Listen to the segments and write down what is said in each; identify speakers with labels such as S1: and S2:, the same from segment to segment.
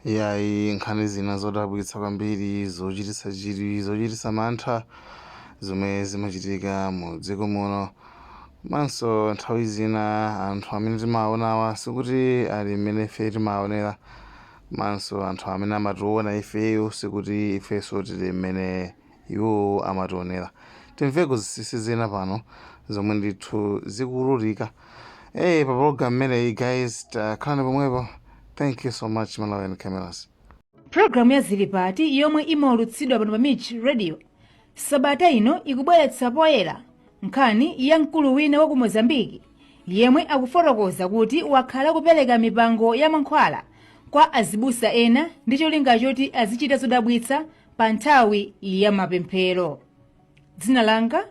S1: Yayi, nkhani zina zodabwitsa kwambiri, zochititsa chidwi, zochititsa mantha zomwe zimachitika mu dziko muno. Komanso nthawi zina anthu amene timawaonawa sikuti ali mmene ife timawaonera, komanso anthu amene amationa ifeyo sikuti ifenso tili mmene iwo amationera. Timveko zinsinsi zina pano zomwe ndithu zikuwululika pa program imeneyi. Guys, takhalani pomwepo. Thank you so much, Malawian Cameras.
S2: Pulogalamu ya Zili Pati yomwe imaulutsidwa pano pa Mich Radio sabata ino ikubweretsa poyera nkhani ya mkulu wina wa ku Mozambiki yemwe akufotokoza kuti wakhala kupereka mipango ya mankhwala kwa azibusa ena ndi cholinga choti azichita zodabwitsa pa nthawi ya mapemphero. Dzina langa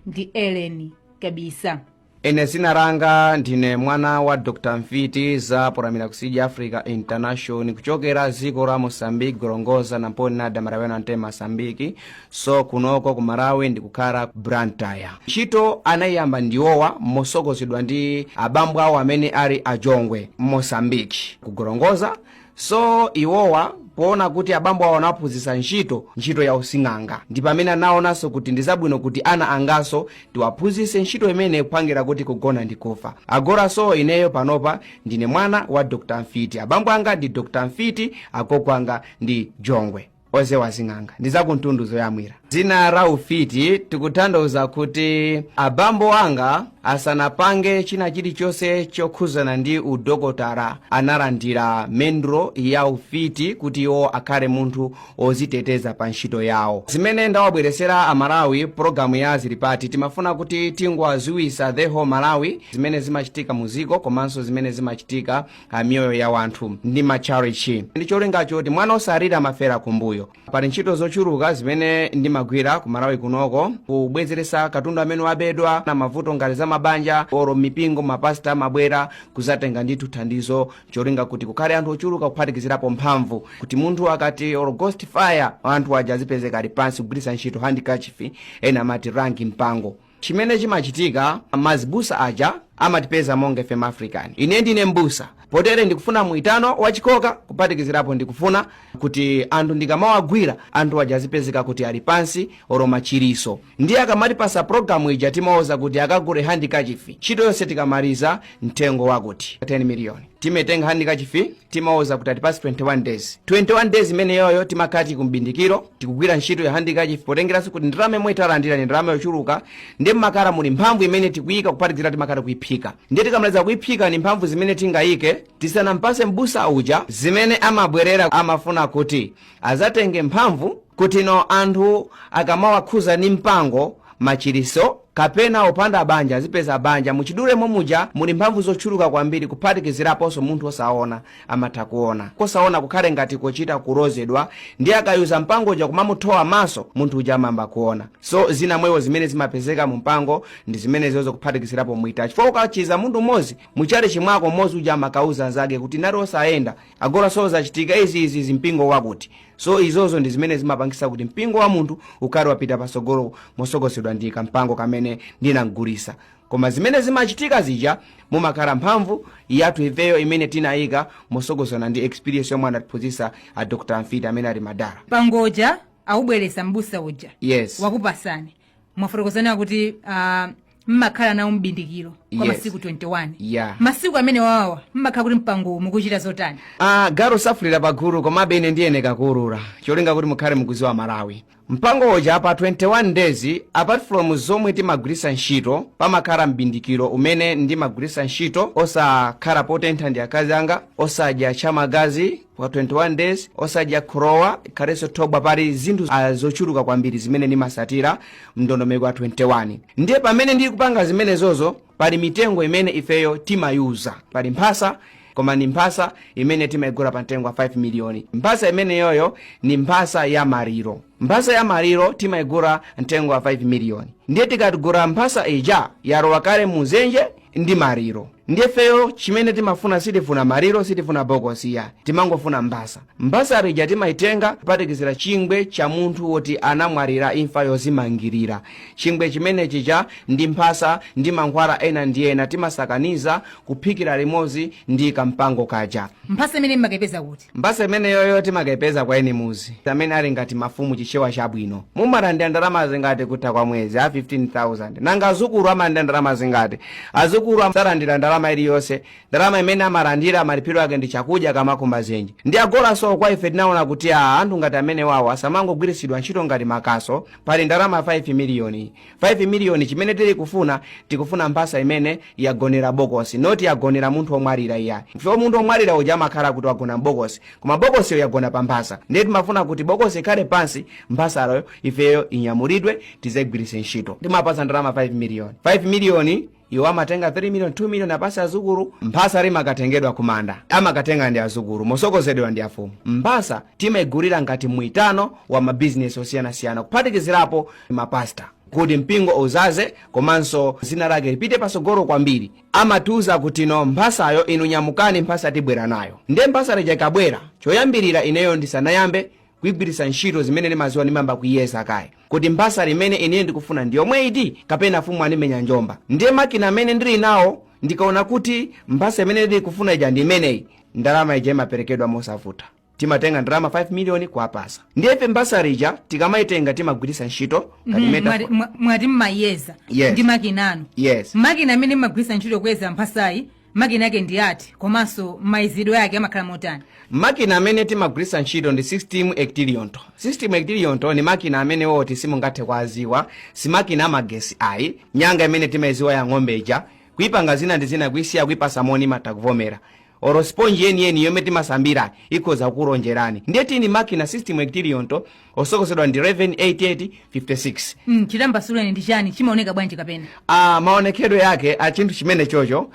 S2: ndi Ellen Kabisa.
S3: Ine zina langa ndine mwana wa Dr Mfiti za Poramira Kusija Africa International, kuchokera dziko la Mosambiki, Gorongosa, Namponi, Nada, Marawena, Nte, Mosambiki. So kunoko ku Malawi ndikukhala Blantyre. Ntchito anayiyamba ndiwowa mosogozedwa ndi abambo awo amene ali Ajongwe, Mosambiki, ku Gorongosa. So iwowa poona kuti abambo awo anaphunzitsa ntchito ya using'anga, ndi pamene anaonanso kuti ndi zabwino kuti ana angaso tiwaphunzitse ntchito imene kupangira kuti kugona ndi kufa agora. So ineyo panopa ndine mwana wa Dr Mfiti. Abambo anga ndi Dr Mfiti, agogo anga ndi Jongwe ozewa zing'anga ndi zakumtundu zoyamwira. Dzina la ufiti tikutanthauza kuti abambo anga asanapange china chilichonse chokhuzana ndi udokotala analandira mendro ya ufiti kuti iwo akhale munthu oziteteza pa ntchito yawo. Zimene ndawabweresera Amalawi, pologalamu ya Zilipati, timafuna kuti tingowaziwisa the whole Malawi zimene zimachitika muziko komanso zimene zimachitika miyoyo ya wanthu ndi matchalichi, ndi cholinga choti mwana osalira amafera kumbuyo. Pali ntchito zochuluka zimene ndimagwira ku Malawi kunoko, kubwezeresa katundu amene wabedwa na mavuto ngati za mabanja oro mipingo, mapasita amabwera kuzatenga ndithu thandizo, cholinga kuti kukhale anthu ochuluka, kuphatikizirapo mphamvu kuti munthu akati oro ghost fire, anthu aja azipezeka ali pansi, kugwiritsa ntchito handkerchief, ena amati rangi mpango. Chimene chimachitika, mazibusa aja amatipeza monga ife African. Ine ndine mbusa, potere ndikufuna mwitano wachikoka, kuphatikizirapo ndikufuna kuti anthu ndikamawagwira, anthu aja azipezeka kuti ali pansi oro machiriso. Ndiye akamatipasa programu ija, timawuza kuti akagule handkerchief. Ntchito yonse tikamaliza, mtengo wakuti 10 million. Timetenga handkerchief, timawuza kuti atipase 21 days. 21 days imeneyoyo timakati kumbindikiro tikugwira ntchito ya handkerchief, potengeranso kuti ndalama imwe talandira ni ndalama yochuluka, ndi mmakhala muli mphamvu imene tikuyika, kuphatikizira timakhala kuyiphika. Ndiye tikamaliza kuyiphika ni mphamvu zimene tingayike tisanampase mbusa uja, zimene amabwerera amafuna kuti azatenge mphamvu kuti no anthu akamawakhuza ni mpango, machiriso, kapena opanda banja azipeza banja. Muchidulemo muja muli mphamvu zochuluka kwambiri, kuphatikiziraponso munthu osaona amatha kuona, kosaona kukhale ngati kochita kulozedwa, ndi akayuza mpango uja kumamuthowa maso, munthu uja amamba kuona. So zina mwewo zimene zimapezeka mu mpango ndi zimene zozo, kuphatikizirapo mwita, chifukwa ukachiza munthu mmodzi muchale chimwako, mmodzi uja amakauza anzake kuti nali osayenda agora, so zachitika izi izi izi mpingo wakuti. So izozo ndi zimene zimapangisa kuti mpingo wa munthu ukhale wapita pasogolo mosogozedwa ndi kampango kamene ndinamgulisa. Koma zimene zimachitika zija, mumakhala mphamvu yathu ifeyo imene tinayika mosogozana ndi experience yomwe anatiphunzitsa a Dr Mfiti amene ali madala.
S2: Pangoja awubweresa mbusa uja.
S3: Yes.
S2: Wakupasani, mwafotokozana kuti mmakhala nawo mbindikiro kwa masiku 21.
S3: Yeah.
S2: Masiku amene wawawa mmakhala kuti mpango mukuchita zotani?
S3: Ah, galu safulira pagulu, komabe ine ndiyeneka kuwulula cholinga kuti mukhale mukuziwa Malawi. Mpango uja pa 21 days, apart from zomwe timagwiritsa ntchito, pamakhala mbindikiro umene ndimagwiritsa ntchito: osakhala potentha ndi akazi anga, osadya chamagazi kwa 21 days, osadya kholowa ikhalenso thobwa. Pali zinthu zochuluka kwambiri zimene ndimasatira mndondomeko wa 21. Ndiye pamene ndili kupanga zimenezozo, pali mitengo imene ifeyo timayuza. Pali mphasa, koma ni mphasa imene timayigula pa mtengo wa 5 miliyoni. Mphasa imeneyoyo ni mphasa ya maliro. Mphasa ya maliro timayigula mtengo wa 5 miliyoni. Ndiye tikatigula mphasa ija, yalowa kale muzenje ndi maliro. Ndiyefeyo chimene timafuna, sitifuna maliro, sitifuna bokosi ya, timangofuna mphasa. Mphasa rija timayitenga kupatikizira chingwe cha munthu woti anamwalira imfa yozimangirira. Chingwe chimene chija ndi mphasa ndi mankhwala ena ndi ena timasakaniza kuphikira limodzi ndi kampango kaja.
S2: Mphasa imene mmakayipeza kuti?
S3: Mphasa imeneyoyo timakayipeza kwa eni muzi amene ali ngati mafumu. Chichewa chabwino, mumalandira ndalama zingati kutha kwa mwezi? A 15,000. Nanga azukulu amalandira ndalama zingati? Azukulu salandira ndalama iliyonse. Ndalama imene amalandira, malipiro ake ndi chakudya kamakumba zenje ndi agolaso. Kwa ife tinaona kuti a anthu ngati amene wawo asamangogwiritsidwa ntchito ngati makaso. Pali ndalama 5 miliyoni, 5 miliyoni. Chimene tili kufuna, tikufuna mphasa imene yagonera bokosi, not yagonera munthu omwalira iyayi. Chifukwa munthu omwalira uja amakhala kuti wagona mbokosi, koma bokosiyo yagona pa mphasa. Ndiye timafuna kuti bokosi ikhale pansi, mphasayo ifeyo inyamulidwe, tizegwiritse ntchito. Timapasa ndalama 5 miliyoni, 5 miliyoni iwo amatenga 3 million, 2 million apasi azukulu. Mphasa limakatengedwa kumanda, amakatenga ndi azukulu mosokozedwa ndi afumu. Mphasa timaigulira ngati mwitano wa mabizinesi osiyanasiyana, kuphatikizirapo mapasta, kuti mpingo uzaze komanso zina lake lipite pasogolo kwambiri. Amatiuza kuti, "No, mphasayo inu nyamukani, mphasa tibwera nayo." Ndiye mphasa lija ikabwera, choyambirira ineyo ndisanayambe kuyigwiritsa ntchito zimene ndimaziwa, ndimamba kuyiyeza kaye kuti mphasa limene ineyo ndikufuna ndi yomwe iti kapena fumu andimenya njomba. Ndiye makina amene ndili nawo, ndikaona kuti mphasa imene ndili kufuna ija ndi imeneyi, ndalama ija imaperekedwa mosavuta. Timatenga ndalama 5 miliyoni kuwapasa. Ndiye ife mphasa lija tikamaitenga timagwiritsa ntchito ngati metaphor.
S2: Mwati mmayeza
S3: Yes.
S2: ndi makina anu?
S3: Yes.
S2: Makina amene mmagwiritsa ntchito kuyeza mphasayi, makina ake ndi ati, komanso mayezedwe ake amakhala motani?
S3: Makina amene timagwiritsa ntchito ndi system ectilionto. System ectilionto ni makina amene woti simungathe kuaziwa, si makina amagesi ayi. Nyanga imene timayiziwa ya ng'ombe ija, kuipanga zina ndi zina, kuisiya, kuipasa moni, imatha kuvomera. Oro sponge yeniyeni yomwe timasambira ikhoza kukulonjerani. Ndiye tini makina system ectilionto osokozedwa ndi 118856.
S2: Chitambasuleni ndi chani, chimaoneka bwanji kapena?
S3: Maonekedwe yake a chinthu chimene chocho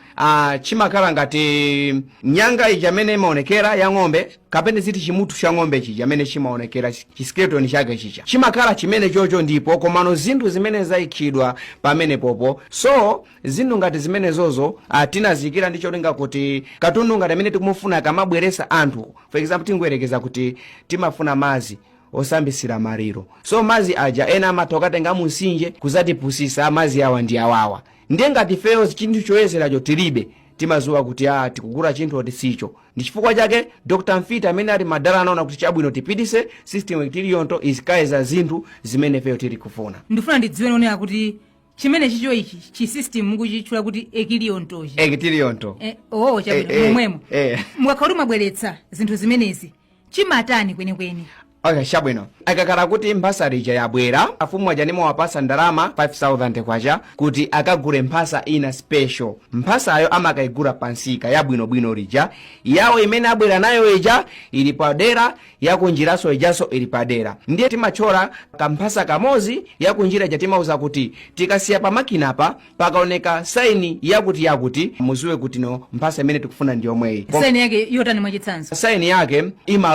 S3: chimakhala ngati nyanga ija amene imaonekera ya ng'ombe, kapena ziti chimutu cha ng'ombe chija amene chimaonekera, chiskeleton chake chicha chimakhala chimene chocho. Ndipo komano zinthu zimene zayikidwa pamene popo, so zinthu ngati zimenezozo tinaziyikira ndi cholinga kuti katundu ngati amene tikumufuna akamabweresa anthu, for example, tingoyerekeza kuti timafuna mazi osambisira maliro, so mazi aja ena amatha kukatenga mumtsinje kuzatipusisa, mazi awa ndi awawa. Ndiye ngati feyo chinthu choyezeracho tilibe, timazuwa kuti tikugula chinthu oti sicho. Ndi chifukwa chake Dr Mfita amene ali madala anaona kuti chabwino tipitise system iliyonto izikayeza zinthu zimene feyo tili kufuna.
S2: Ndifuna ndidziwe nonena kuti chimene chicho ichi chi system mukuchitchula kuti ekiliyontochi?
S3: Ekiliyonto.
S2: Oh, chabwino. Momwemo mukakhala kuti mwabweretsa zinthu zimenezi, chimatani kwenikweni?
S3: Okay, chabwino. Akakhala kuti mphasa lija yabwera, afumu aja nimawapasa ndalama 5000 kwacha kuti akagule mphasa ina special. Mphasayo amakayigula pansika yabwinobwino lija. Yawo imene abwera nayo ija ili padera, yakunjiraso ijaso ili padera. Ndiye timachola kamphasa kamozi, yakunjira ija timauza kuti tikasiya pamakinapa, pakaoneka saini yakuti yakuti, muziwe kuti no, mphasa imene tikufuna ndi yomweyi.
S2: Saini yake yotani, mwachitsanzo?
S3: Saini yake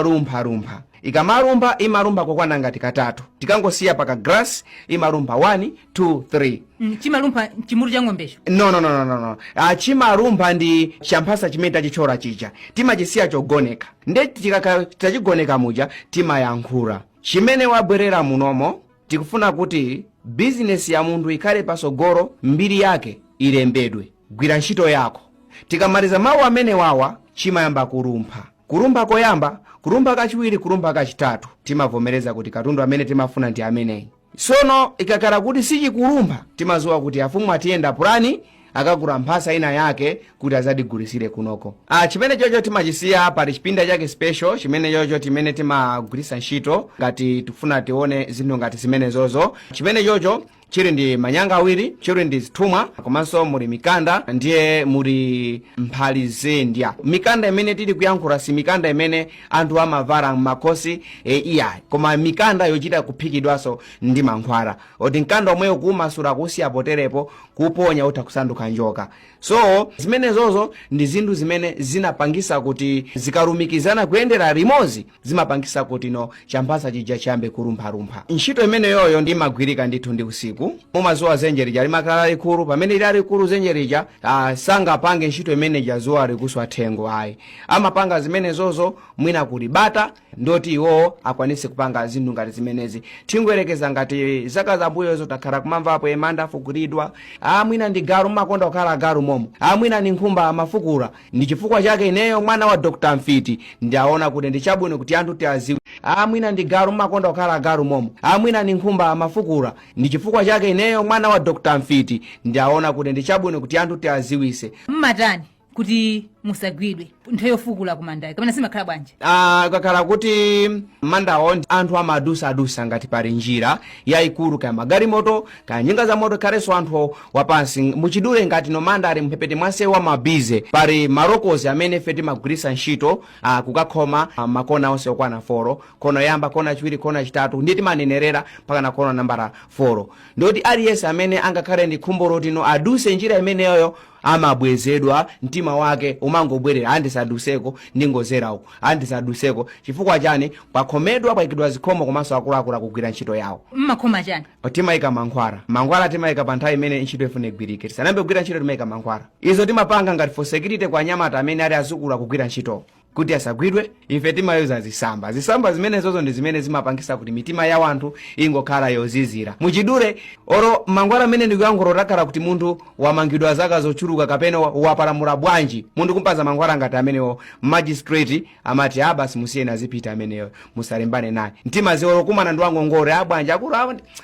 S3: imalumphalumpha. Ikamalumpha, imalumpha kokwana ngati katatu. Tikangosiya paka glass, imalumpha 1, 2, 3.
S2: Chimalumpha chimutu cha ng'ombecho?
S3: No, no, no, no, no, no. Chimalumpha ndi champhasa chimene tachichola chija. Timachisiya chogoneka, nde tikaka tachigoneka muja timayankhula chimene wabwerera munomo. Tikufuna kuti bizinesi ya munthu ikhale pasogolo, mbiri yake ilembedwe, gwira ntchito yako. Tikamaliza mawu amene wawa, chimayamba kulumpha. Kulumpha koyamba, kulumpha kachiwiri, kulumpha kachitatu, timavomereza kuti katundu amene timafuna ndi ameneyi. Sono ikakhala kuti sichikulumpha, timazuwa kuti afumu atiyenda pulani, akagula mphasa ina yake kuti azatigulitsire kunoko. Chimene chocho timachisiya pali chipinda chake special, chimene chocho timene timagwiritsa ntchito ngati tikufuna tione zinthu ngati zimenezozo. Chimene chocho chili ndi manyanga awiri, chili ndi zithumwa, komanso muli mikanda, ndiye muli mphali zendya. Mikanda imene tili kuyankhula si mikanda imene anthu amavala m'makhosi iyayi, koma mikanda yochita kuphikidwanso ndi mankhwala oti mkanda omweyo kuumasula, kusiya poterepo, kuponya, utha kusanduka njoka. So zimenezozo ndi zinthu zimene zinapangisa kuti zikalumikizana kuyendera limodzi, zimapangisa kuti no, champhasa chija chiyambe kulumphalumpha. Ntchito imeneyoyo ndimagwirika ndithu ndi usiku. usiku. Mumazuwa zenje lija limakhala likulu. Pamene lili likulu zenje lija, sangapange ntchito imeneja zuwa likuswa thengo ayi. Amapanga zimenezozo mwina kulibata, ndoti iwowo akwanise kupanga zinthu ngati zimenezi. Tingoyerekeza ngati zaka zambuyozo takhala kumamvapo emanda afukulidwa, mwina ndi galu, mmakonda kukhala galu momo, mwina ndi nkhumba amafukula. Ndi chifukwa chake ineyo mwana wa Dr Mfiti ndaona kuti ndi chabwino kuti anthu tiaziwe. Mwina ndi galu, mmakonda kukhala galu momo, mwina ndi nkhumba amafukula. Ndi chifukwa chake ineyo mwana wa Dr Mfiti ndaona kuti ndi chabwino kuti anthu tiaziwise.
S2: Mmatani kuti musagwidwe nthawi yofukula kumandayi, kapena simakhala bwanji?
S3: Kakhala kuti mandawo anthu amadusadusa, ngati pali njira yayikulu, kaya magalimoto, kaya njinga za moto, khalenso anthu wapansi. Muchidule, ngati no manda ali mphepete mwansewu wa mabize, pali marokozi amene ife timagwiritsa ntchito kukakhoma makona onse okwana 4, kona yoyamba, kona chiwiri, kona chitatu, ndiye timanenerera mpaka na kona nambala 4. Ndoti aliyense amene angakhale ndi khumbo loti no aduse njira imeneyoyo amabwezedwa, mtima wake umangobwerera, andisaduseko, ndingozera uku, andisaduseko. Chifukwa chani? Pakhomedwa, payikidwa zikhomo, komanso akuluakulu akugwira ntchito yawo.
S2: Mmakhoma chani?
S3: Timayika mankhwala. Mankhwala timayika pa nthawi imene ntchito ifuna igwirike. Tisanayambe kugwira ntchito timayika mankhwala. Izo timapanga ngati for security kwa anyamata amene ali azukulu akugwira ntchito kuti asagwidwe. Ife timayuza zisamba. Zisamba zimenezozo ndi zimene zimapangisa kuti mitima ya wanthu ingokhala yozizira. Muchidule, oro mankhwala amene ndikuyankhula, utakhala kuti munthu wamangidwa zaka zochuluka kapena wapalamula bwanji, munthu kumpaza mankhwala ngati amenewo, magistrate amati, "A basi, musiyeni azipita ameneyo, musalimbane naye." Mtima ziwolo kumana ndi wangongole, "A bwanji akulu,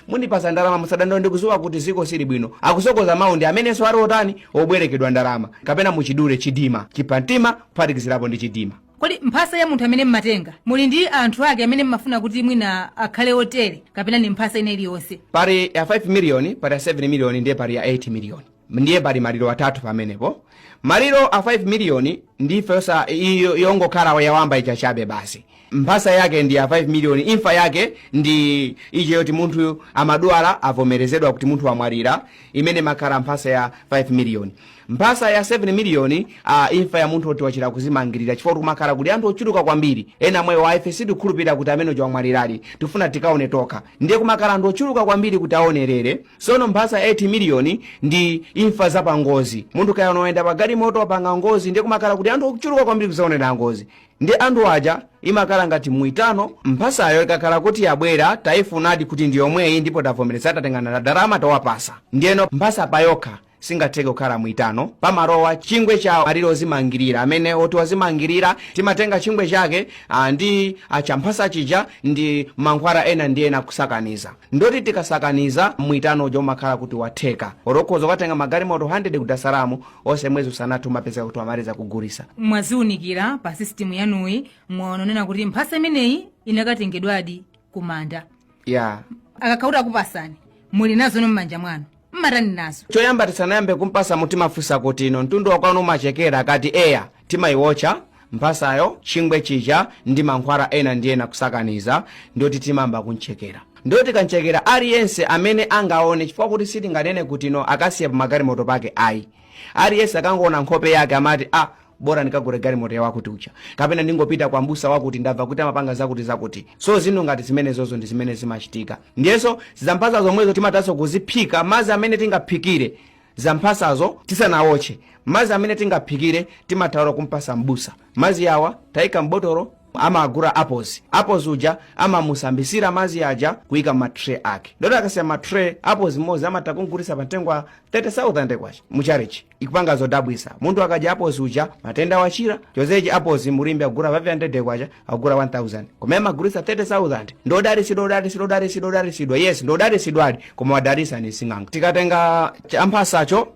S3: mundipasa ndalama, musadandaule, ndikuziwa kuti ziko sili bwino." Akusokoza mawu ndi amenenso ali otani, obwerekedwa ndalama. Kapena muchidule, chidima, chipamtima kuphatikizirapo ndi chidima.
S2: Kodi mphasa ya munthu amene mmatenga, muli ndi anthu ake amene mmafuna kuti mwina akhale otere, kapena ni mphasa ina iliyonse?
S3: Pali ya 5 million, pali ya 7 million, ndiye pali ya 8 million. Ndiye pali maliro atatu pamenepo. Maliro a 5 million ndife yosa iyo yongokhala yawamba ichachabe basi. Mphasa yake ndi ya 5 million. Imfa yake ndi iche yoti munthu amadwala, avomerezedwa kuti munthu amwalira, imene makhala mphasa ya 5 million. Mphasa ya 7 million, imfa ya munthu oti wachita kuzimangirira, chifukwa kumakhala kuli anthu ochuluka kwambiri. Ena mweyo wa ife sitikukhulupirira kuti amene uja wamwalirali, tifuna tikaone tokha, ndiye kumakhala anthu ochuluka kwambiri kuti aonerere. Sono mphasa ya 8 million ndi imfa zapangozi. Munthu kaya unoyenda pa galimoto, wapanga ngozi, ndiye kumakhala kuti anthu ochuluka kwambiri kuzaonera ngozi, ndi anthu aja imakhala ngati mwitano. Mphasayo ikakhala kuti yabwera, tayifunadi kuti ndi yomweyi, ndipo tavomereza, tatengana ndalama, tawapasa, ndiyeno mphasa payokha singatheke kukhala mwitano. Pamalowa chingwe cha maliro ozimangirira. Amene oti wazimangirira, timatenga chingwe chake ndi champhasa chija ndi mankhwala ena ndi ena kusakaniza. Ndoti tikasakaniza, mwitano uja umakhala kuti watheka. Orokhoza ukatenga magalimoto 100 ku Dar es Salaam, onse mwezi usanathe umapezeka kuti wamaliza kugulisa.
S2: Mwaziwunikira pa system yanuyi, mwaononena kuti mphasa imeneyi inakatengedwadi kumanda?
S3: Ya.
S2: Akakhala kuti akupasani, muli nazo m'manja mwanu, mmatani nazo?
S3: Choyamba, tisanayambe kumpasa, mutimafunsa kuti, "Ino mtundu wakwanu umachekera?" Akati eya, timayiwotcha mphasayo, chingwe chija ndi mankhwala ena ndi ena kusakaniza, ndoti timamba kunchekera. Ndoti tikanchekera, aliyense amene angaone, chifukwa kuti sitinganene kuti ino akasiya pamagalimoto pake ayi, aliyense akangoona nkhope yake amati, "Ah, bora ndikagule galimoto yawakuti ucha, kapena ndingopita kwa mbusa wakuti, ndamva kuti amapanga zakuti zakuti." So zinthu ngati zimenezozo ndi zimene zimachitika. Ndiyenso zamphasa zomwezo timatanso kuziphika. Madzi amene tingaphikire zamphasazo tisanawotche, madzi amene tingaphikire timathawira kumpasa mbusa. Madzi awa tayika mbotolo, amagura apples. Apples uja amamusambisira madzi aja, kuyika ma tray ake. Ndoti akasiya ma tray, apples mmodzi amatha kumgulisa pa mtengo wa 30,000 kwacha mucharichi. Ikupanga zodabwisa. Munthu akadya apples uja, matenda wachira. Chozechi apples mulimbi agura 500 kwacha, agura 1000, koma amagulisa 30,000. Ndodalisidwa, odalisidwa, odalisidwa, odalisidwa. Yes, ndodalisidwadi, koma wadalisa ni sing'anga. Tikatenga champhasacho,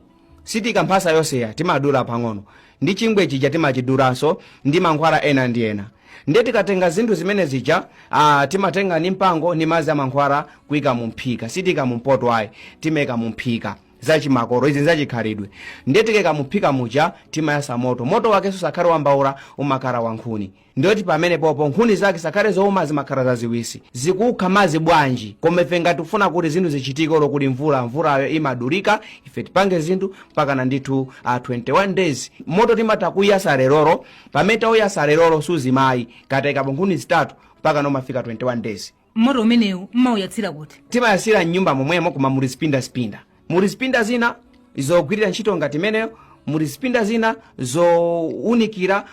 S3: sitika mphasa yonseya, timadula pang'ono, ndi chingwe chija timachidulanso, ndi mankhwala ena ndi ena. Ndiye tikatenga zinthu zimene zija, timatenga ni mpango ni madzi amankhwala kuyika mu mphika. Sitika mu mpoto ayi, timayika mu mphika zachimakolo izi, zachikhalidwe. Ndiye tikayika mu mphika muja, timayasa moto. Moto wakenso sakhale wambaula, umakhala wankhuni. Ndiyoti pamene popo nkhuni zake sakhale zowuma, zimakhala zaziwisi, zikukha madzi bwanji. Koma ife ngati tifuna kuti zinthu zichitike, olo kuli mvula, mvulayo imadulika. Ife tipange zinthu mpakana ndithu 21 days. Moto timatha kuyasa lerolo, pamene tauyasa lerolo suzimayi, katayikapo nkhuni zitatu mpaka nomafika 21 days.
S2: Moto umenewu mmauyatsira kuti?
S3: Timayasira mnyumba momwemo, koma muli zipinda, muli zipinda zina zogwirira ntchito ngati imeneyo, muli zipinda zina zowunikira,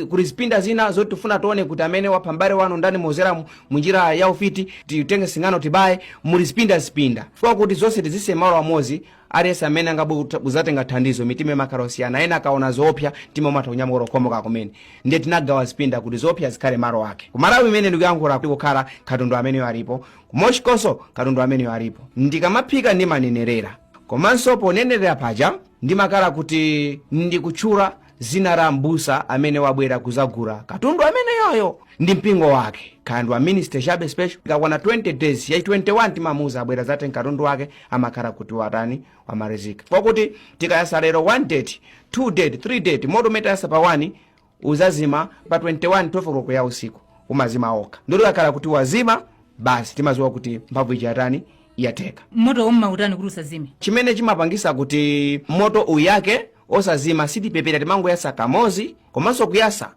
S3: kuli zipinda zina zoti tifuna tione kuti amene wapha m'bale wanu ndani mozera munjira ya ufiti, titenge sing'ano tibaye. Muli zipinda chifukwa kuti zonse tizisiye malo amodzi. Aliyense amene angabwe kuzatenga thandizo, mitima imakhala osiyana. Ena akaona zoopsa, mtima umatha kunyamuka kukhomoka kumene. Ndiye tinagawa zipinda kuti zoopsa zikhale malo ake. Kumalawi imene ndikuyankhula kukhala katundu ameneyo alipo, kumoshikoso katundu ameneyo alipo. Ndikamaphika ndimanenerera, komanso ponenerera paja ndimakhala kuti ndikutchula zina la mbusa amene wabwera kuzagula katundu ameneyoyo ndi mpingo wake, kaya ndi wa minister chabe special. Ikakwana 20 days, ya 21 timamuuza abwera zatenga katundu wake, amakhala kuti watani, wamalizika. Kwakuti tikayasa lero 1 date, 2 date, 3 date, moto umene tayasa pa 1 uzazima pa 21, 12 o'clock ya usiku umazima okha. Ndoti kakhala kuti wazima basi, timaziwa kuti mphamvu iji yatani, yateka.
S2: Moto mmautani kuti usazime?
S3: Chimene chimapangisa kuti moto uyake osazima, sitipepera, timangoyasa kamozi. Komanso kuyasa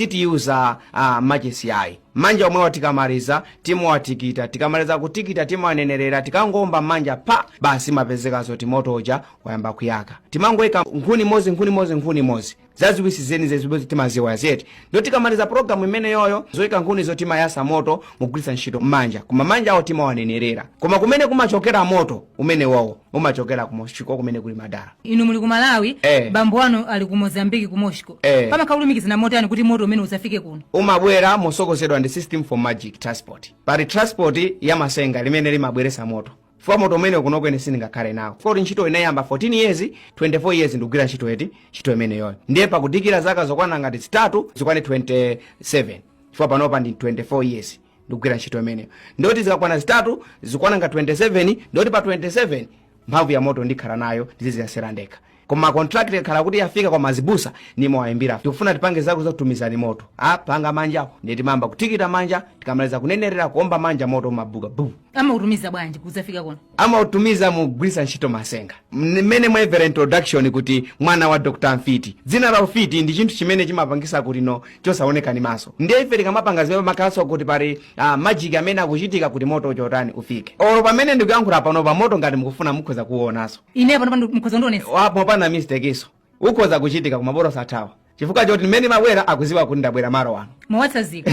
S3: sitiyuza machesi ayi, manja omwewa. Tikamaliza timawatikita, tikamaliza kutikita timawanenerera, tikangomba manja pa basi, mapezekanso ti moto uja wayamba kuyaka. Timangoyika nkhuni mozi, nkhuni mozi, nkhuni mozi zaziwisi zeni zezibwezi timaziwa zeti. Ndo tikamaliza pologalamu imeneyoyo zoyika nkhunizo, timayasa moto mugwiritsa ntchito manja, koma manja awo timawanenerera. Koma kumene kumachokera moto umenewowo umachokera ku Moshiko kumene kuli madala.
S2: Inu muli ku Malawi,
S3: Eh.
S2: bambo anu ali ku Mozambiki, ku Moscow.
S3: Eh.
S2: Pamakhala kulumikizana motani kuti moto umene usafike kuno?
S3: Umabwera mosokozedwa ndi System for Magic Transport. Pali transport ya masenga limene limabweresa moto. Fuwa moto umene kuno kwene sindingakhale nawo foti ntchito inayamba 14 years, 24 years ndikugwira ntchito eti, ntchito imeneyoyo. Ndiye pakudikira zaka zokwana ngati zitatu zikwane 27, chifukwa panopa ndi 24 years ndikugwira ntchito imeneyo. Ndoti zikakwana zitatu zikwana nga 27, ndoti pa 27 mphamvu ya moto ndikhala nayo, ndiziziyasera ndekha. Koma contract ikakhala kuti yafika kwa mazibusa, nimawayimbira, tikufuna tipange zako zakutumizani moto, a panga manjawo. Ndiye timamba kutikita manja, tikamaliza kunenerera, kuomba manja, moto umabuka bu.
S2: Amautumiza bwanji kudzafika kuno?
S3: Amautumiza mugwiritsa ntchito masenga. Mmene mwamvera introduction kuti mwana wa Dr Mfiti, dzina la ufiti ndi chinthu chimene chimapangisa kuti no chosaoneka ni maso. Ndiye ife tikamapanga zimene pamakhalanso kuti pali magic amene akuchitika kuti moto chotani ufike. Olo pamene ndikuyankhula pano pa moto, ngati mukufuna mukhoza kuonanso.
S2: Ine pano pano mukhoza ndionesa?
S3: Wapo pana mistake iso ukhoza kuchitika, koma bora sathawa, chifukwa choti mmene mabwera akuziwa kuti ndabwera malo ano.
S2: Mwawatsazika?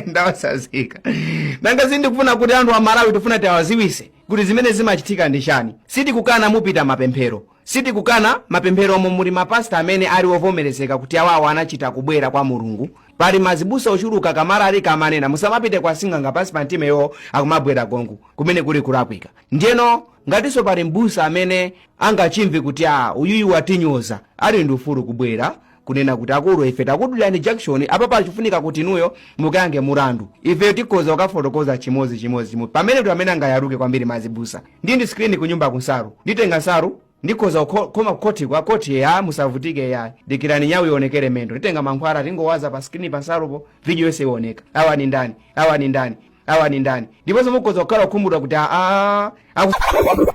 S3: Ndawasazika. Nanga sindikufuna kuti anthu amalawi, tifuna tiawaziwise kuti zimene zimachitika ndi chani. Sitikukana mupita mapemphero, sitikukana mapemphero omwe muli mapasta amene ali ovomerezeka kuti awawo anachita kubwera kwa Mulungu. Pali mazibusa ochuluka kamalali kamanena musamapite kwa sing'anga, pansi pa mtima iwo akumabwera gongo kumene kuli kulakwika. Ndiyeno ngatinso pali mbusa amene angachimve kuti a uyuyu watinyoza, ali ndi ufulu kubwera kunena kuti akulu, ife takudulirani junction apa, pachifunika kuti inuyo mukayankhe mulandu. Ife tikhoza kukafotokoza chimodzi chimodzi chimodzi pamene kuti amene angayaluke kwambiri mazibusa. Ndi screen kunyumba kunsalu, nditenga nsalu, ndikhoza koma kukoti kwa koti ya musavutike ya dikirani nyawu ionekere mendo. Nditenga mankhwala, tingowaza pa screen pa nsalupo, video yonse ioneka, awa ni ndani, awa ni ndani, awa ni ndani. Ndiponso mukhoza kukhala kukhumudwa kuti aa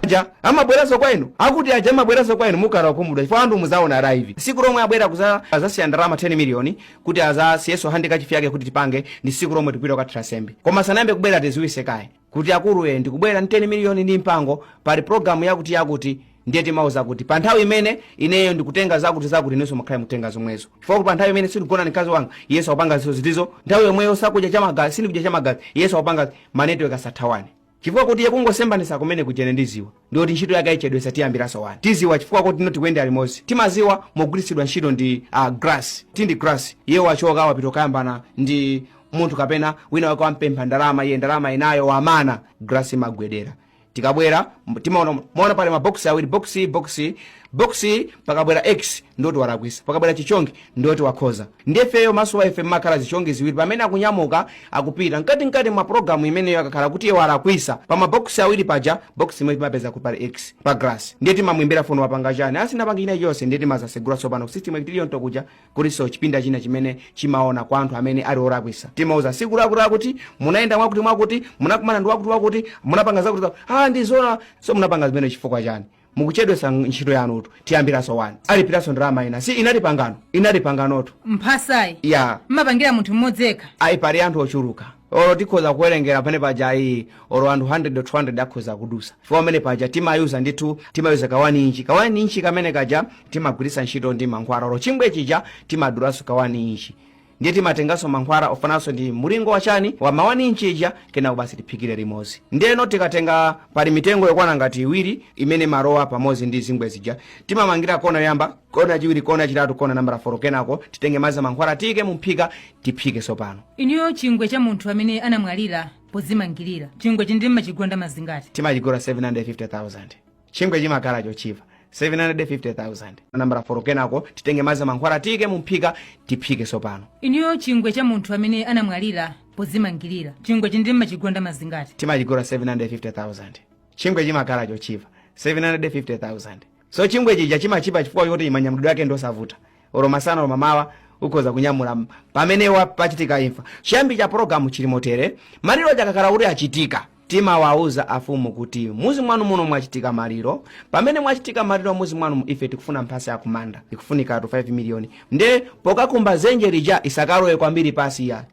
S3: aja amabweranso kwa inu, akuti aja amabweranso kwa inu, mukhala kukhumudwa chifukwa anthu muzaona live siku lomwe abwera kuza azasiya ndalama 10 miliyoni kuti azasiyeso handkerchief yake kuti tipange, ndi siku lomwe tipita kukathira sembe. Koma sanayambe kubwera, tiziwise kaye kuti akulu e ndikubwera ndi 10 miliyoni ndi mpango, pali programu yakuti yakuti. Ndiye timauza kuti pa nthawi imene ineyo ndikutenga zakuti zakuti, inenso mukhale mukutenga zomwezo, chifukwa kuti pa nthawi imene sindikugona ndi mkazi wanga, yesu akupanga zizo zitizo. Nthawi yomweyo sakudya chamagazi, sindikudya chamagazi, yesu akupanga manetwork asathawane, chifukwa kuti iye kungosembanisa kumene kujene ndiziwa ndiyoti ntchito yake ayichedwesa, tiyambiranso wani. Tiziwa chifukwa kuti ino tikuyenda limodzi, timaziwa mogwiritsidwa ntchito ndi grass tindi grass. Iye wachoka wapita kukayambana ndi munthu kapena wina wake wampempha ndalama, iye ndalama inayo wamana, grass imagwedera. Tikabwera timaona maona pali maboksi awiri, boksi boksi boksi. Pakabwera x ndoti walakwisa, pakabwera chichongi ndoti wakhoza. Ndiyefeyo maso wa ife mmakhala zichongi ziwiri. Pamene akunyamuka akupita mkati mwa programu imeneyo, akakhala kuti iye walakwisa pa maboksi awiri paja, boksi imwe timapeza kuti pali x pa grass. Ndiye timamwimbira foni, wapanga chani? Asinapanga china chonse. Ndiye timazasegula tsopano system tiliyo ntokuja kulinso chipinda china chimene chimaona kwa anthu amene ali olakwisa. Timauza siku lakuti lakuti munayenda mwakuti mwakuti, munakumana ndi wakuti wakuti, munapanga zakuti zakuti. Ah, ndizona so munapanga zimene chifukwa chani? Mukuchedwesa ntchito yanutu, tiyambiranso wani. Alipiranso ndalama ina, si inali pangano, inali panganotu.
S2: Mphasayi
S3: ya
S2: mmapangira munthu mmodzi yekha?
S3: Ayi, pali anthu ochuluka. Olo tikhoza kuwerengera pamene paja iyi, olo anthu 100 200 akhoza kudusa, chifukwa pamene paja timayuza ndithu, timayuza ka 1 inch, ka 1 inch kamene kaja timagwiritsa ntchito ndi mankhwala. Olo chingwe chija timadulanso ka 1 inch, ndiye timatenganso mankhwala ofananso ndi mulingo wachani wa ma 1 inch ija, kenako basi tiphikire limodzi. Ndiyeno tikatenga, pali mitengo yokwana ngati iwiri imene malowa pamodzi ndi zingwe zija. Timamangira kona yoyamba, kona yachiwiri, kona yachitatu, kona nambala 4. Kenako titenge madzi amankhwala, tiyike mumphika, tiphike sopano.
S2: Inuyo, chingwe cha munthu amene anamwalira podzimangirira, chingwe chindi mmachigula mazingati?
S3: Timachigula 750,000. Chingwe chimakhala chochipa, 750,000, nambala 4. Kenako titenge madzi amankhwala, tiyike mumphika, tiphike sopano.
S2: Inuyo, chingwe cha munthu amene anamwalira podzimangirira, chingwe chindi mmachigula mazingati?
S3: Timachigula 750,000. Chingwe chimakhala chochipa, 750,000. So chingwe chija chimachipa chifukwa choti manyamulidwe ake ndosavuta. Olo masana olo mamawa ukhoza kunyamula pamene pachitika imfa. Chiyambi cha pologalamu chili motere: maliro chakakhala kuti achitika, timawauza afumu kuti muzi mwanu muno mwachitika maliro. Pamene mwachitika maliro muzi mwanu, ife tikufuna mphasa yakumanda, ikufunikatu 5 miliyoni. Nde pokakumba zenje lija isakalowe kwambiri pasi ya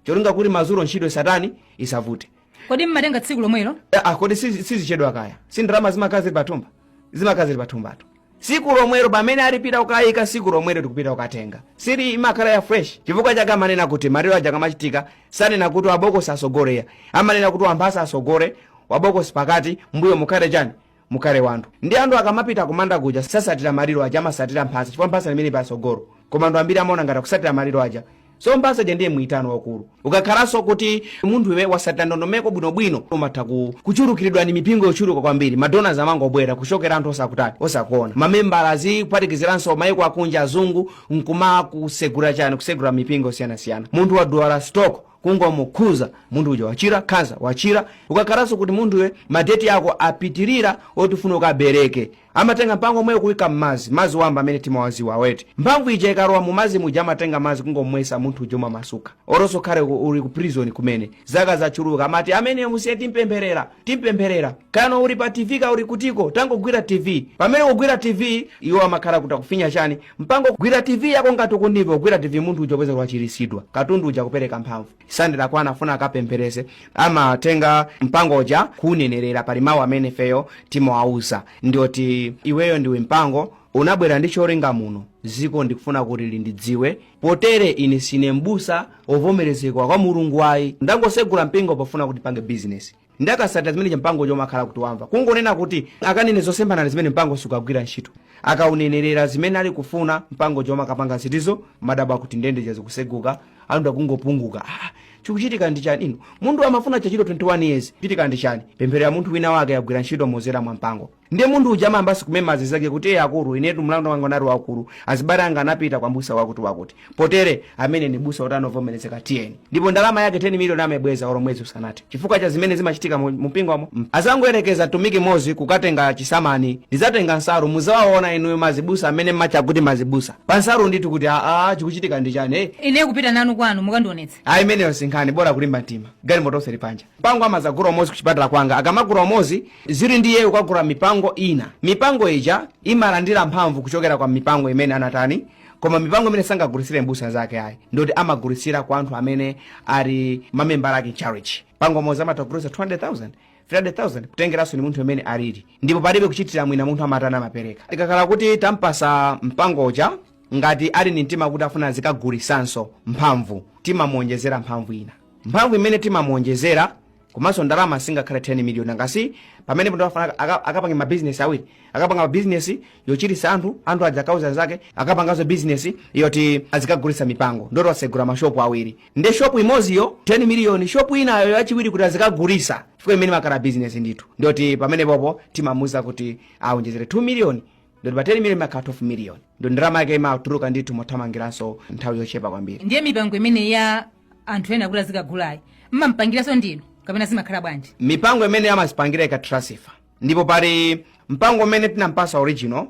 S3: cholinga kuti mazulo ntchito isatani, isavute.
S2: Kodi mmatenga tsiku lomwelo?
S3: Ah, kodi sizichedwa kaya? Si ndalama zimakhala zili pathumba, zimakhala zili pathumbatu. Siku lomwelo pamene alipita kukayika, siku lomwelo tikupita kukatenga. Sili imakhala ya fresh. Chifukwa chake amanena kuti maliro aja akamachitika, sanena kuti wabokosi asogoleya, amanena kuti wamphasa asogole, wabokosi pakati, mbuyo mukhale chani, mukhale wanthu. Ndi anthu akamapita kumanda kuja sasatira maliro aja, amasatira mphasa, chifukwa mphasa limene pasogolo. Koma anthu ambiri amaona ngati akusatira maliro aja. So mphasa ija ndiye mwitano wakulu. Ukakhalanso kuti munthu iwe wasatira ndondomeko bwinobwino, umatha kuchulukiridwa ni mipingo yochuluka kwambiri. Ma donors amangobwera kuchokera anthu osakutali, osakuona, mamembala, kuphatikiziranso maiko akunja, azungu, nkuma kusegura chani, kusegura mipingo osiyanasiyana. Munthu wadwala stroke, kungomukhuza munthu uja wachira, khansa wachira. Ukakhalanso kuti munthu iwe ma date ako apitirira oti ufuna ukabereke, amatenga mpango omweyo kuyika mmazi, mazi wamba amene timawaziwa awete. Mphamvu ija ikalowa mu mazi muja, amatenga mazi kungomwesa munthu uja, umamasuka. Olonso khale uli ku prison kumene zaka zachuluka, amati amene musiye, timpempherera, timpempherera. Kano uli pa TV, ka uli kutiko, tangogwira TV. Pamene kugwira TV, iwo amakhala kuti akufinya chani, mpango. Gwira TV yako ngati ukundimva, kugwira TV, munthu uja upeza wachirisidwa. Katundu uja kupereka mphamvu. Sandira kwana afuna akapempherese, amatenga mpango uja kuunenerera. Pali mawu amene feyo timawauza, ndioti iweyo ndiwe mpango, unabwera ndi cholinga muno ziko, ndikufuna kuti lindidziwe. Potere ine sine mbusa ovomerezekwa kwa Mulungu ayi, ndangosegula mpingo pofuna kuti pange business. Ndakasatira zimene mpango chomakhala kuti wamva kungonena kuti akanene zosemphana zimene mpango sukagwira ntchito. Akaunenerera zimene ali kufuna, mpango choma akapanga zitizo, madabo akuti ndende zikuseguka, anthu akungopunguka. Ah, chikuchitika ndi chani ino? Munthu amafuna chachito 21 years, chitika ndi chani? Pemphero ya munthu wina wake yagwira ntchito mozera mwa mpango. Ndiye munthu uja amayamba kumema zake kuti iye akulu, inetu mlandu wanga unali wakulu, azibale anga anapita kwa mbusa wakuti wakuti, potere amene ni busa kuti anovomerezeka, tiyeni. Ndipo ndalama yake 10 miliyoni amebweza olo mwezi usanathe, chifukwa cha zimene zimachitika mu mpingomo. Azangoyerekeza tumiki mozi kukatenga chisamani, ndidzatenga nsalu, muzawaona inuyo mazibusa amene mmachakuti mazibusa pa nsalu ndithu kuti aa, chikuchitika ndi chani, eh?
S2: Ine kupita nanu kwanu mukandionetsa.
S3: Ayi, imeneyo sinkhani, bola kulimba mtima. Galimoto onse lipanja, mpango amazagula umozi kuchipatala kwanga. Akamagula umozi, zili ndiye kukagula mipango ina. Mipango ija imalandira mphamvu kuchokera kwa mipango imene anatani. Koma mipango imene sangagulisire mbusa zake ayi, ndoti amagulisira kwa anthu amene ali mamembala ake church. Mpango umozi amatagulisa 200,000, 300,000, kutengeranso ni munthu amene alili. Ndipo palibe kuchitira mwina, munthu amatani, amapereka. Tikakhala kuti tampasa mpangoja, ngati ali ni mtima kuti afuna azikagulisanso mphamvu, timamuonjezera mphamvu ina. Mphamvu imene timamuonjezera komanso ndalama singakhale 10 million ngasi pamene munthu afuna akapange mabizinesi awiri. Akapanga mabizinesi yochirisa anthu, anthu aja akauza zake, akapanganso bizinesi yoti azikagulisa mipango, ndoti wasegula mashopu awiri. Nde shopu imoziyo 10 million, shopu inayo yachiwiri kuti azikagulisa, chifukwa imene makhala bizinesi ndithu, ndoti pamene popo timamuza kuti aonjezere 2 million. Ndoti pa 10 million makhala 12 million. Ndo ndalama yake imatuluka ndithu mothamangiranso nthawi yochepa kwambiri.
S2: Ndiye mipango imene ya anthu ena kuti azikagulayi, mmampangiranso ndinu kapena zimakhala bwanji?
S3: Mipango imene amazipangira ika transfer. Ndipo pali mpango umene tinampasa original.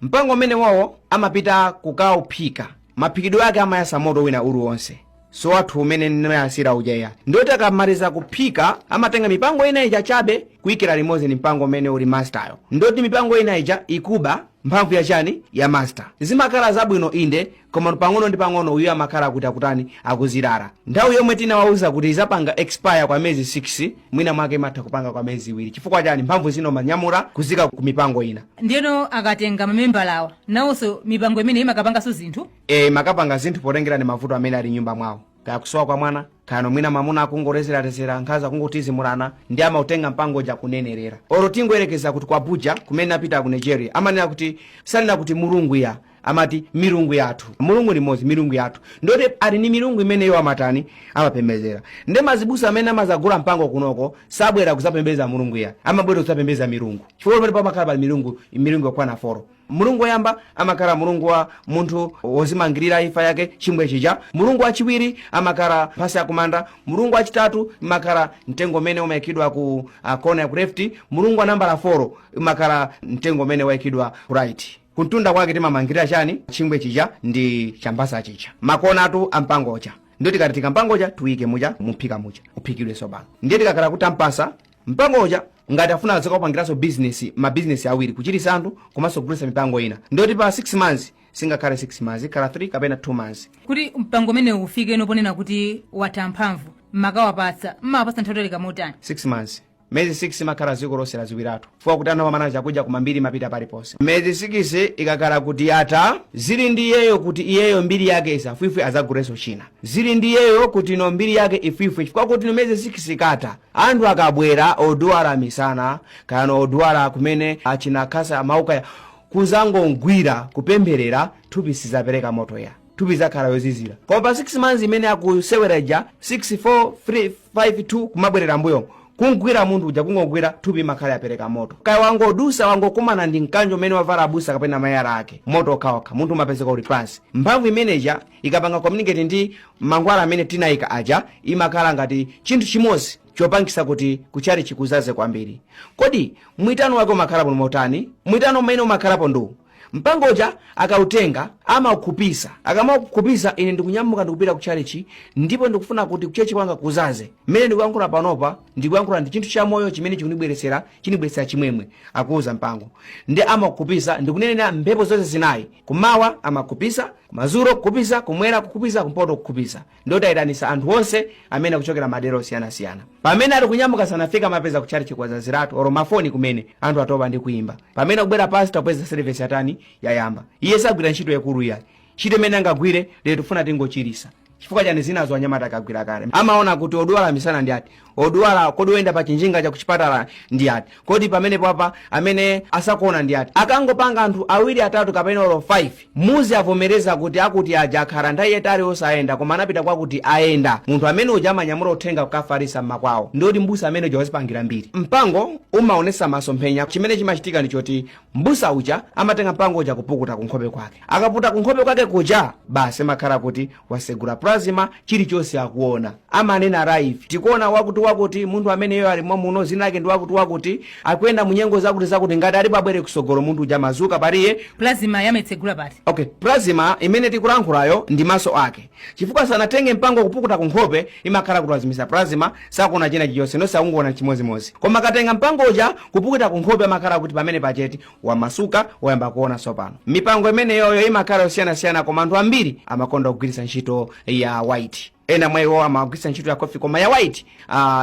S3: Mpango umene wawo amapita kukauphika, maphikidwe ake amayasa moto wina uliwonse, so athu umene ndimayasira ujeya. Ndoti akamaliza kuphika, amatenga mipango ina ija chabe kuyikira limodzi ni mpango umene uli masteryo. Ndoti mipango ina ija ikuba. Mphamvu yachani? Ya master. Zimakhala zabwino inde, koma pang'ono ndi pang'ono uyu amakhala kuti akutani? Akuzirara. Nthawi yomwe tinawauza kuti izapanga expire kwa miyezi 6, mwina mwake imatha kupanga kwa miyezi 2. Chifukwa chani? Mphamvu zino manyamula kuzika ku mipango ina.
S2: Ndiyeno akatenga mamembalawa, nawonso mipango imene imakapanganso zinthu?
S3: E, makapanga zinthu potengerani mavuto amene ali nyumba mwawo, kaya kusowa kwa mwana, kaya nomwina mamuna akungolezeralezera, nkhazi akungotizimulana, ndi amautenga mpango ja kunenerera. Oro tingoyerekeza kuti kwa Abuja kumene apita ku Nigeria, amanena kuti, sanena kuti mulungu ya, amati milungu yathu. Mulungu ni mmodzi, milungu yathu. Ndoti ali ni milungu imeneyo amatani? Amapembedzera. Nde mazibusa amene amazagula mpango kunoko sabwera kuzapembedza mulungu ya, amabwera kuzapembedza milungu, chifukwa pamene pamakhala pali milungu, milungu yokwana 4. Mulungu woyamba amakhala mulungu wa munthu wozimangirira imfa yake, chingwe chija. Mulungu wachiwiri amakhala mphasa yakumanda. Mulungu wachitatu imakhala mtengo umene umayikidwa ku kona ya ku left. Mulungu wa nambala 4 imakhala mtengo umene wayikidwa ku right. Kuntunda kwake timamangirira chani? Chingwe chija ndi chambasa chija, makonatu ampangocha. Ndiyo tikati tikampangocha tuyike muja muphika muja, uphikidwe sopano. Ndiye tikakhala kuti ampasa mpangocha, ngati afuna azikapangiranso business, mabizinesi awiri, kuchirisa anthu komanso kugulitsa mipango ina, ndoti pa 6 months singakhale 6 months, ikhala 3 kapena 2 months.
S2: Kuti mpango umene ufike noponena kuti watha mphamvu, mmakawapatsa, mmawapatsa nthawi yotalika motani?
S3: 6 months, miyezi 6 imakhala dziko lonse laziwiratu, chifukwa kuti anthu amamana chakudya kumambiri mapita paliponse. Miyezi 6 ikakhala kuti yatha, zili ndi iyeyo kuti iyeyo mbiri yake isafwifwe, azagulenso china. Zili ndi iyeyo kuti no mbiri yake ifwifwe, chifukwa kuti no miyezi 6 ikatha, anthu akabwera odwala misana, kayano odwala kumene achina khasa amauka kuzangogwira kupempherera, thupi sizapereka moto ya thupi, zakhala yozizira. Koma pa 6 months imene akusewera ija, 6 4 3 5 2, kumabwerera mbuyo kungwira munthu uja, kungogwira thupi imakhala yapereka moto. Kaya wangodusa, wangokumana ndi mkanjo umene wavala abusa kapena mayala ake, moto okhaokha, munthu umapezeka uli pansi. Mphamvu imeneja ikapanga communicate ndi mankhwala amene tinayika aja, imakhala ngati chinthu chimodzi chopangisa kuti kuchali chikuzaze kwambiri. Kodi mwitano wake umakhalapo motani? Mwitano umene umakhalapo ndu mpangoja akautenga amaukhupisa. Akamaukhupisa, ine ndikunyamuka ndikupita ku chalichi, ndipo ndikufuna kuti kuchechi kwanga kuzaze. Mmene ndikuyankhula panopa, ndikuyankhula ndi chinthu chamoyo chimene chikunibweretsera, chinibweretsera chimwemwe, akuuza mpango. Ndi amakukhupisa ndikunenera mphepo zonse zinayi. Kumawa amakhupisa, kumadzulo kukhupisa, kumwera kukhupisa, kumpoto kukhupisa. Ndoti ayitanisa anthu onse amene akuchokera madera osiyanasiyana. Pamene ali kunyamuka, sanafika, amapeza kutchalichi kwazaziratu, oro mafoni kumene anthu atopa ndi kuimba. Pamene akubwera pastor, kupeza service yatani? Yayamba. Iye sagwira ntchito yakulu iyayi. Ntchito imene angagwire lero, tifuna tingochirisa. Chifukwa chani? Zinazo anyamata akagwira kale. Amaona kuti odwala misana ndi ati, odwala kodi oyenda pa chinjinga cha kuchipatala ndi ati, kodi pamenepo apa amene asakuona ndi ati. Akangopanga anthu awiri, atatu kapena olo 5, muzi avomereza kuti akuti aja akhala nthawi yayitali osayenda, koma anapita kwakuti ayenda. Munthu amene uja amanyamula uthenga kukafarisa mmakwawo. Ndoti mbusa amene uja wazipangira mbiri. Mpango umaonesa masomphenya. Chimene chimachitika ndi choti mbusa uja amatenga mpango uja kupukuta kunkhope kwake. Akaputa kunkhope kwake kuja, basi, amakhala kuti wasegula plasma, chilichonse akuona. Amanena live, tikuona wakuti wakuti, munthu ameneyo ali mwamuno, zina lake ndi wakuti wakuti, akuyenda munyengo zakuti zakuti, ngati alipo abwere kusogolo. Munthu uja amazuka paliye.
S2: Plasma yamaitsegula pati?
S3: Okay, plasma imene tikulankhulayo ndi maso ake, chifukwa sanatenge mpango kupukuta kunkhope, imakhala kuti wazimisa plasma, sakuona china chilichonse, nonse akungoona chimozimozi. Koma akatenga mpango uja kupukuta kunkhope, amakhala kuti pamene pacheti wamasuka, wayamba kuona. Sopano mipango imeneyoyo imakhala yosiyanasiyana, koma anthu ambiri amakonda kugwiritsa ntchito ya white. Ena mwa iwo amagwiritsa ntchito ya coffee, koma ya white,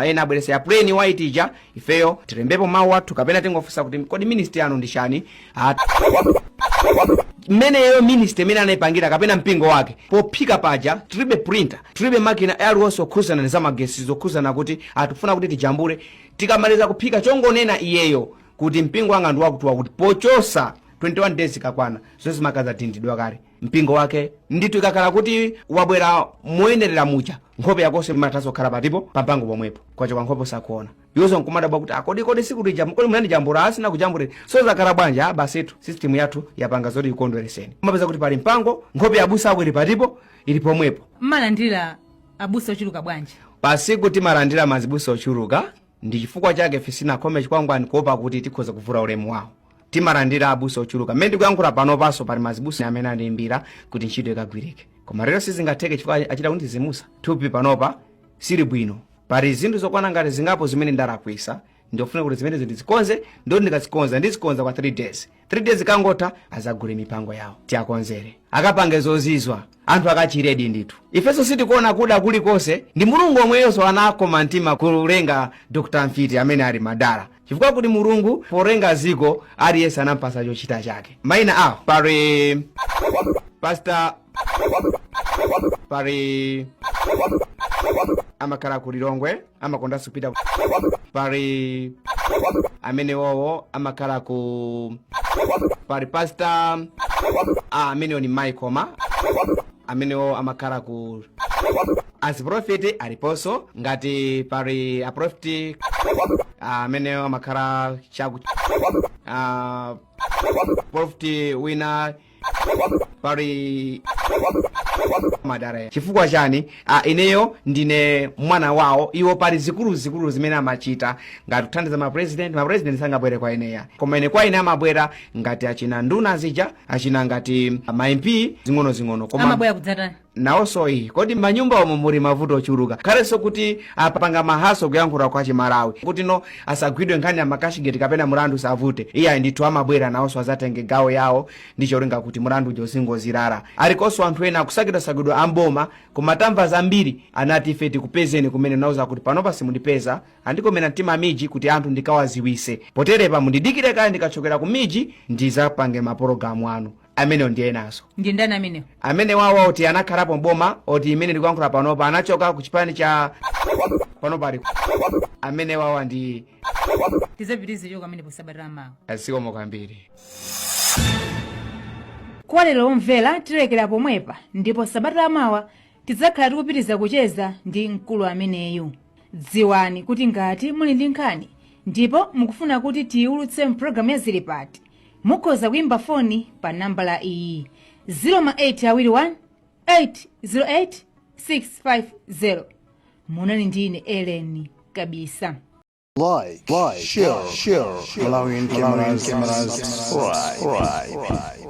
S3: ena abweresa ya plain white ija. Ifeyo tilembepo mawu athu kapena tingofunsa kuti kodi ministry yanu ndi chani? Mmeneyo ministry imene anayipangira kapena mpingo wake pophika paja, tilibe printer, tilibe makina aliwonse okhuzana ndi zamagesi, zokhuzana kuti atifuna kuti tijambule. Tikamaliza kuphika, chongonena iyeyo kuti mpingo wanga ndi wakuti wakuti, pochosa 21 days ikakwana, zonse zimakaza dindidwa kale mpingo wake. Ndithu ikakhala kuti wabwera moyenerera muja, nkhope yakonso imathanso kukhala patipo pampango pomwepo. Kwachoka nkhope usakuona iwonso nkumadabwa kuti akodi kodi siku lija kodi munandijambula? Asina kujambulira, so zakhala bwanji? Ah, basitu system yathu yapanga zoti ikondwereseni. Umapeza kuti pali mpango, nkhope yabusa ako ili patipo, ili pomwepo.
S2: Mmalandira abusa ochuluka bwanji?
S3: Pasiku timalandira mazibusa ochuluka. Ndi chifukwa chake ife sinakhome chikwangwani, kuopa kuti tikhoza kuvula ulemu wawo. Timalandira abusa ochuluka. Mmene ndikuyankhula panopanso pali mazibusa amene andiyimbira kuti ntchito ikagwirike, koma lero sizingatheke chifukwa achita kundizimusa. Thupi panopa sili bwino. Pali zinthu zokwana ngati zingapo zimene ndalakwisa. Ndikufuna kuti zimenezo ndizikonze. Ndoti ndikazikonza, ndizikonza kwa 3 days. 3 days kangotha, azagule mipango yawo, tiakonzere, akapange zozizwa, anthu akachiredi ndithu. Ifenso sitikuona kuda kulikonse. Ndi Mulungu omweyonso anakoma mtima kulenga Dr Mfiti amene ali madala, chifukwa kuti Mulungu polenga ziko aliyense anampasa chochita chake. Mayina awo pali Pastor, pali amakhala ku Lilongwe, amakondanso kupita, pali amene wowo amakhala ku, pali Pastor amenewo ni Michael, amenewo amakhala ku. Aziprofeti aliponso, ngati pali aprofeti amenewo amakhala chaku profeti wina, pali madara. Chifukwa chani? Ineyo ndine mwana wawo iwo. Pali zikuluzikulu zimene amachita ngati kuthandiza mapresident. Mapresident sangabwere kwa ineya, koma ine kwa ine amabwera, ngati achina nduna zija, achina ngati ma MP zing'ono-zing'ono, koma
S2: Amabwera kudzatani?
S3: Nawonso iyi, kodi manyumba omwe muli mavuto ochuluka, khalenso kuti apanga mahaso kuyankhula kwa Chimalawi kuti no asagwidwe nkhani ya macashgate kapena mulandu savute. Iye ndithu amabwera nawonso azatenge gawo yawo ndi cholinga kuti mulandu uja usingozirara. Alikonso anthu ena akusakidwasakidwa amboma, koma tamva zambiri. Anati ife tikupezeni kumene nauza kuti panopa simundipeza. Andikomera mtima miji kuti anthu ndikawaziwise poterepa, mundidikire kale, ndikachokera ku miji ndizapange mapologalamu anu. Amenewo ndi enanso.
S2: Ndi ndani amenewo?
S3: Amene wawo oti anakhalapo mboma, oti imene ndikuyankhula panopa anachoka ku chipani cha panopa ali amene wawa ndi.
S2: Tizapitirize choka amenepo sabata lamawa.
S3: Zikomo kwambiri.
S2: Kwa lero omvera tilekera pomwepa, ndipo sabata lamawa tidzakhala tikupitiriza kucheza ndi mkulu ameneyu. Dziwani kuti ngati muli ndi nkhani ndipo mukufuna kuti tiyiulutse mpulogalamu ya Zilipati, mukhoza kuyimba foni pa nambala iyi: 0821 808 650. Munali ndine Ellen Kabisa.
S1: Like, share, Malawian cameras, subscribe.